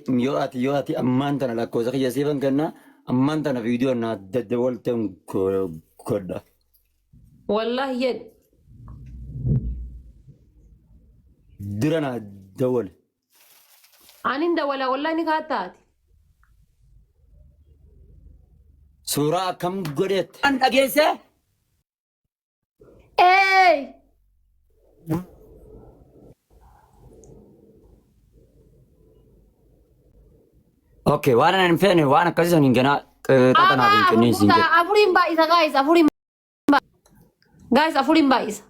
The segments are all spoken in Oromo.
yoo ati yoo ati ammaan tana lakkoofsa kiyya siifan kenna ammaan tana viidiyoo naa daddawalteen godha. Wallaahi jedhi. Dura naa dawwali. Anin dawwala wallaahi ni kaattaati. Suuraa akkam godheette? An dhageessee? Eey! Okay, waan ani hin feene waan akkasii san hin kenaa qixaxa naaf hin kenniin siin jedhe. Afuriin baay'isa guys afuriin guys afuriin baay'isa.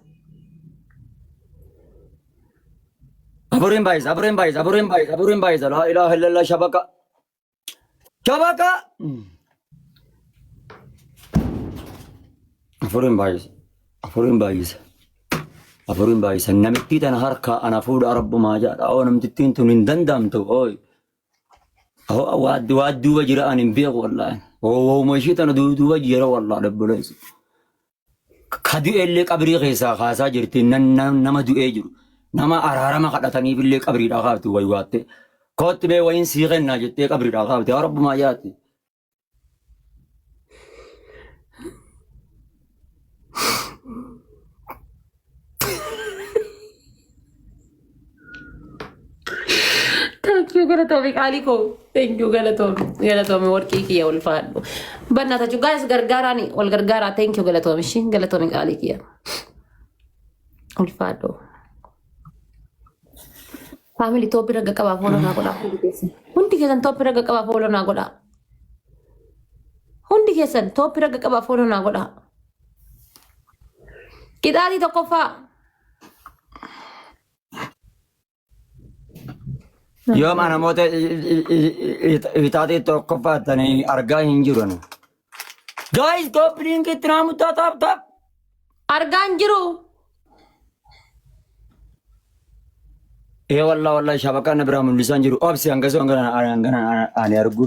Afuriin baay'isa, afuriin baay'isa, afuriin baay'isa, afuriin baay'isa. Laa ilaaha illallah shabaka. Shabaka. Afuriin baay'isa, afuriin baay'isa. Afuriin baay'isa. Namittii tana harkaa ana fuudha rabbumaa jedha. Oo namtittiin tun hin danda'amtu. Ooyi. Waa waa duuba jira ani hin beeku wallaahi. Wooma ishii tana duuba jira wallaahi obboleessi. Ka du'e illee qabrii keessaa kaasaa jirti nama du'ee jiru. Nama araarama kadhataniif illee qabriidhaa kaafti waywaattee. Kootti mee wayiin sii kennaa jettee qabriidhaa kaafti. Yaa rabbumaa yaati. Thank you galatoomi qaalii koo. Thank you galatoomi. Galatoomi warqii kiyya ulfaadhu. Bannaatachu guys gargaaraani wal gargaaraa thank you galatoomi ishii galatoomi qaalii kiyya. Ulfaadhu. Family top irra qaqqabaa follow naa godhaa hundi keessan. Hundi keessan top irra qaqqabaa follow naa godhaa. Hundi keessan top irra qaqqabaa follow naa godhaa. Qixaatii tokkoffaa. Yoom ana namoota itaatii tokkoffaattanii argaa hin jiran. Guys, copy link itti naa muttaa tap tap. Argaa hin jiru. Ee wallah wallah shabakaa na biraa mul'isaa hin jiru. Obsi hangasuu hangana hangana ani argu.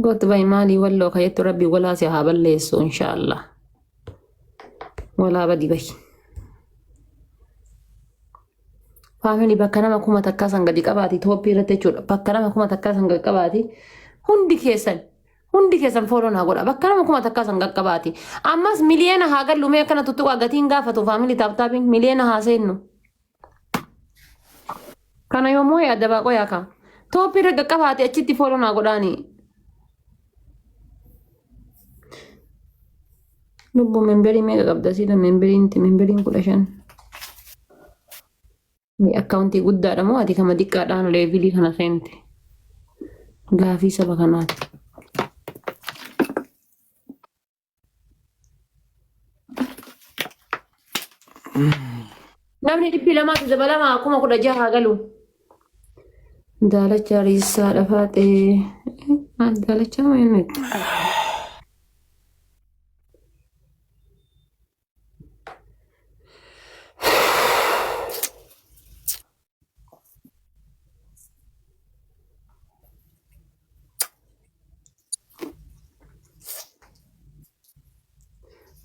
Gootu bahi maalii walloo kayyattu rabbi walaa si haa balleessu inshaallah. Walaa badi bahi. Family bakka nama 1000 san gadi qabaati top irratti jechuudha. Bakka nama 1000 san gadi qabaati. Hundi keessan hundi keessan follow naa godha. Bakka nama 1000 san gadi qabaati. Ammas miliyoona haa gallu mee akkana tuttuqaa gatiin gaafatu family tap tapiin miliyoona haa seennu. Kana yommuu yaadda baaqoo yaaka. Top irra qaqqabaate achitti follow naa godhaani. Lubbu memberii meeqa qabda sila memberiin memberiin 15. Akkaawuntii guddaadha moo ati kama xiqqaadhaan levelii kana seente? Gaafii saba kanaati. Namni 200tti dabalamaa 16,000 haa galu. Daalacha riisaa dhafaatee. Daalacha moo inni?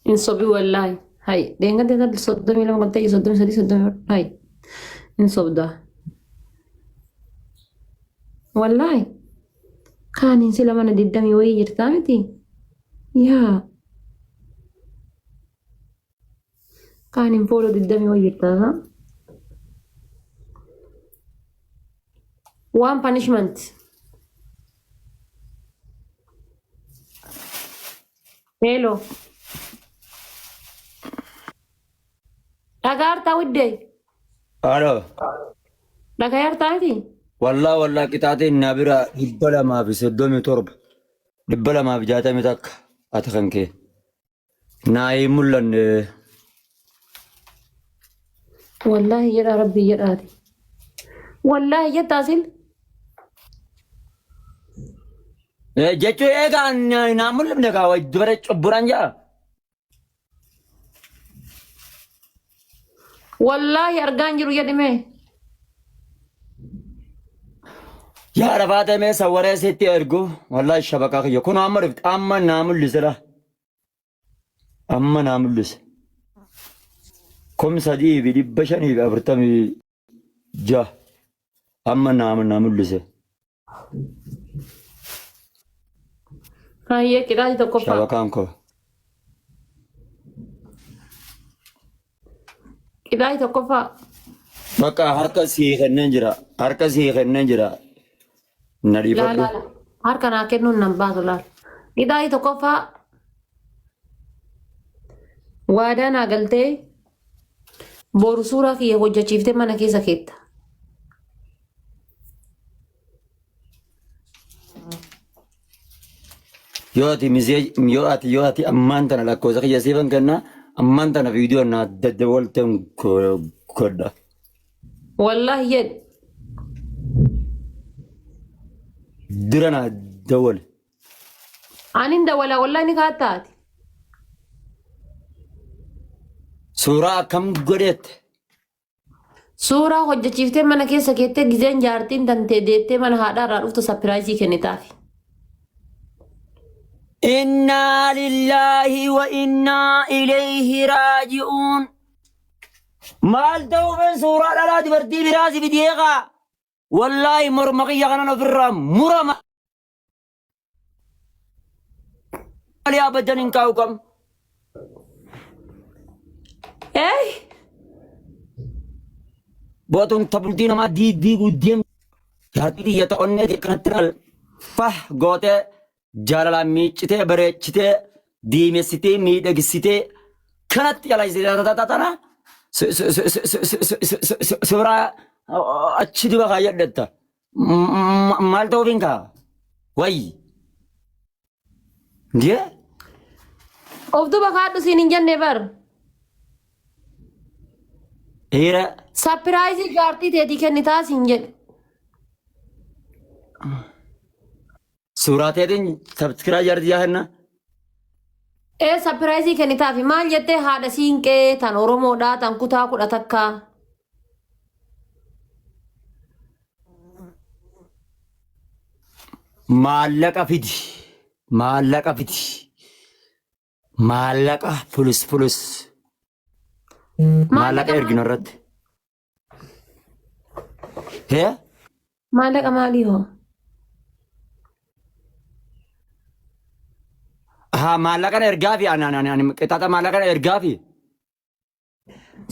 Hin sobi wallaahi. Hay, dheengadda irratti 32 kan ta'e 33 34 hay. Hin sobda. Wallaahi. Kaaniin sila mana digdamii wayii jirtaa miti? Yaa. Kaaniin follow digdamii wayii jirtaa. One punishment. Hello. Dhagaa hartaa widdee. Alo. Dhagaa hartaa miti? Wallaa wallaa qixaatiin na bira 237 261 ati kan kee. Naa hin mul'anne. Wallaahi jedhaa rabbii jedhaati. Wallaahi jettaa sil. Jechuun eegaa naa mul'ifne kaa dubara cubburaan jedha. Wallaahi argaan jiru jedhime. Yaa rafaa ta'e sawwaree sitti ergu wallaahi shabakaa kiyya kun amma dhufte amma naa mul'ise la amma naa mul'ise. 3540. 6 amma naa mul'ise. Hayyee qixaatii tokkoffaa. Shabakaan koo. Qixaatii tokkoffaa. Bakka harka sii kenneen jira. Harka sii kenneen jira. Na Laa dhiifadhu. laa laa. Harka naa kennuun nan baasu laal. Qixaatii tokkoffaa. Waadaa naa galtee boru suuraa kiyya hojjechiiftee mana keessa keetta. Yoo ati misee yoo ati ammaan tana lakkoofsa kiyya siifan kenna, ammaan tana viidiyoo naa daddawalteen godha. Wallaahi jedhi. Dura naa dawwali. Anin dawwala, wallaahi ni kaattaati. Suuraa akkam godheette? Suuraa hojjechiiftee mana keessa keettee gizeen jaartiin tantee deettee mana haadhaa irraa dhuftu surprise kennitaafi. Innaa lillaahi wa innaa ilayhi raaji'uun. Maal ta'uufin suuraa dhalaa dubartii biraa si fidee kaa? Wallaahi morma kiyya kanan ofirraa mura malee abadan hin kaa'u kam. Hey! Bootuun tabultii namaa diiguu deem. Jaartii tiyya ta'onnee kanatti laal fah gootee jaalalaan miiccitee bareechitee diimessitee miidhagsitee kanatti jalaysitee tana suuraa achi duba kaayyadhetta. Maal ta'uuf hin kaa? Wayyi. Jee? Of duba kaadhu siin hin jenne bar. Dhiira. Surprise jaartii teetii kennitaa siin jedhe. Suuraa teetiin subscribe jaartii yaa kenna. Ee, surprise kennitaafi. Maal jettee? Haadha siinqee tan Oromoodhaa tan kutaa 11. Maallaqa fidi. Maallaqa fidi. Maallaqa fulus fulus. Maallaqa erginu irratti. Hee? Maallaqa maalii hoo? Haa, maallaqa na ergaafi ani qixaaxa maallaqa na ergaafi.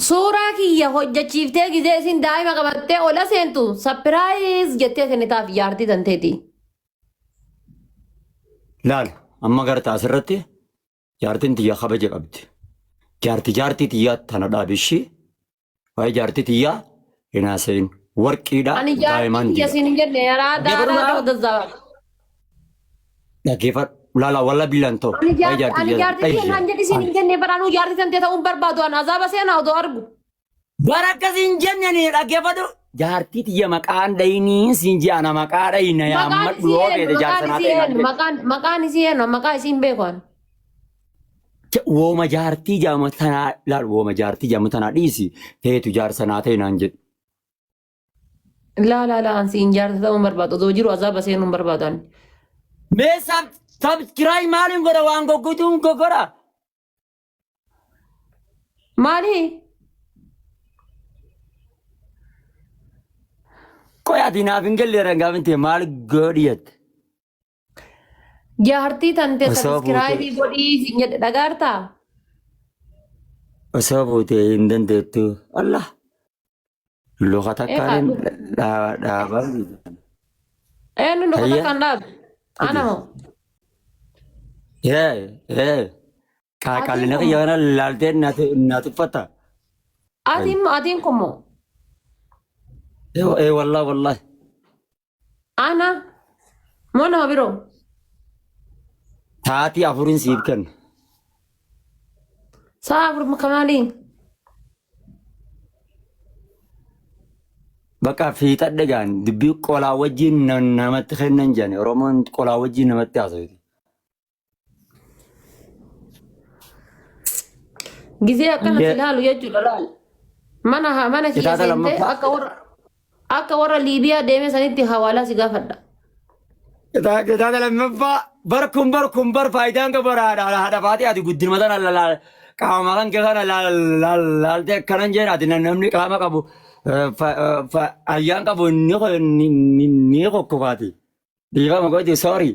Suuraa kiyya hojjechiiftee gizee isin daa'ima qabattee ola seentu surprise jettee kennitaaf jaartii tanteeti. Laal, amma gartaa asirratti jaartiin tiyya kabaja qabdi. Jaartii tiyyaa tana dhaabishii waa'ee jaartii tiyyaa hin haasayin. Warqiidha Ani jaartii daa'imaan kiyya diida. siin hin jenne yaraa Dhaggeeffadhu daaraa naa. ta'u dazzaba. Dhaggeeffadhu. Laala walla billaan ta'u. Ani Waa'ee jaartii jaartii ani tiyyaa jaartii kiyya naan jedhi siin hin jenne, baraanuu jaartii tantee ta'uun barbaadu an azaaba seenaa odoo argu. Bara akkas hin jenne, dhaggeeffadhu. Jaartii tiyya maqaan dhayinii siin ji'a ana maqaa dhayina Maqaan yaammadhu isii yoo eenyu? feete jaarsa Maqaan naa isii ta'e naan eenyu? jedhe. Maqaan isii eenyu? Maqaa isii hin beeku ani. Wooma jaartii jaamu tanaa laal, wooma jaartii jaamu tanaa dhiisi, feetu jaarsa naa ta'e naan jedhu. Laa laa laa, ansi hin jaarsa ta'uun barbaadu odoo jiru azaaba seenuu hin barbaadu ani. Mee subscribe maaliin godha? Waan goggotuun goggodha. Maali? Qoy, ati naaf hin galle rangaa miti, maal godhi jette? Jaartii tante Osoo subscribe fuutee godhii siin jedhe, dhagaartaa? Osoo fuutee hin dandeettu. Allah. Luka Ee takkaan kaa dhaabaa. Eenyu luka Hayya. takkaan dhaabe? Ana moo? Ee ee. Atiin Qaaqallina kun kiyya moo? kana laaltee na tuffatta. Atiin kun moo? Ee, wallah wallah. Ana moo nama biroo? Taatii afuriin siif kenna. Sa'a 4 kamaalii? Bakka fiixadhe gaan dubbii qolaa wajjin namatti kennan jedhani, Oromoon qolaa wajjin namatti haasawiti. Gizee akkana si laalu jechuudha laal. Mana kiyya Kitaaba seentee lammaffaa. akka warra Liibiyaa deeme sanitti hawaalaa si gaafadha. Kitaaba lammaffaa bar kun bar faayidaan qabu haadha faatee ati guddinuma tana laal, qaama kan kee kana laaltee akkanan jeen, ati namni qaama qabu Ayyaan qabu ni kokkofaati. Dhiifama godhi sorry.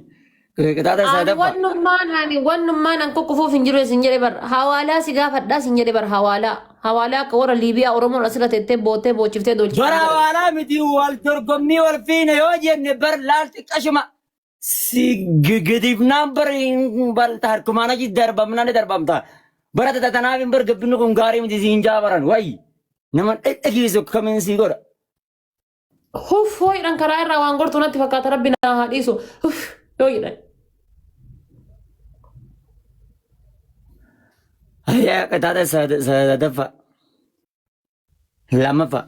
Qixaaxa Ani sadaffaa. wannummaan ani wannummaan an kukkufuuf hin jiru isin jedhe bar hawaalaa si gaafadhaa sin jedhe bar hawaalaa hawaalaa akka warra Liibiyaa Oromoon asirra teettee boottee boochiftee Bara doolchiftee. hawaalaa miti wal dorgommii wal fiine yoo jenne bar laal xiqqashuma si gidifnaan bar balta harkumaan achi darbamnaan ni darbamta. Bara tanaaf hin bar gabbinni kun gaarii miti siin jaabaran wayi. Nama dhedhegeessu akkamiin sii godha. Huff hoo jedhan karaa irraa waan gortu natti fakkaata rabbi naa haa dhiisu. Huff yoo jedhan. Hayyaa qixaaxa sadaffaa. Lammaffaa.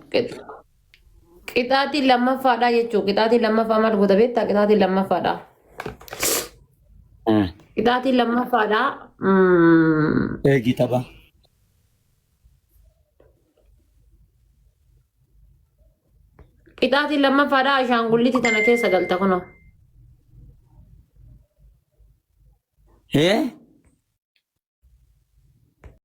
Qixaatiin lammaffaadha jechuun qixaatiin lammaffaa maal goota beektaa qixaatiin lammaffaadha. Qixaatiin lammaffaadha. Eegi tapha. Qixaatiin lammaffaadha ashaangulliitii tana keessa galta kunoo. Ee?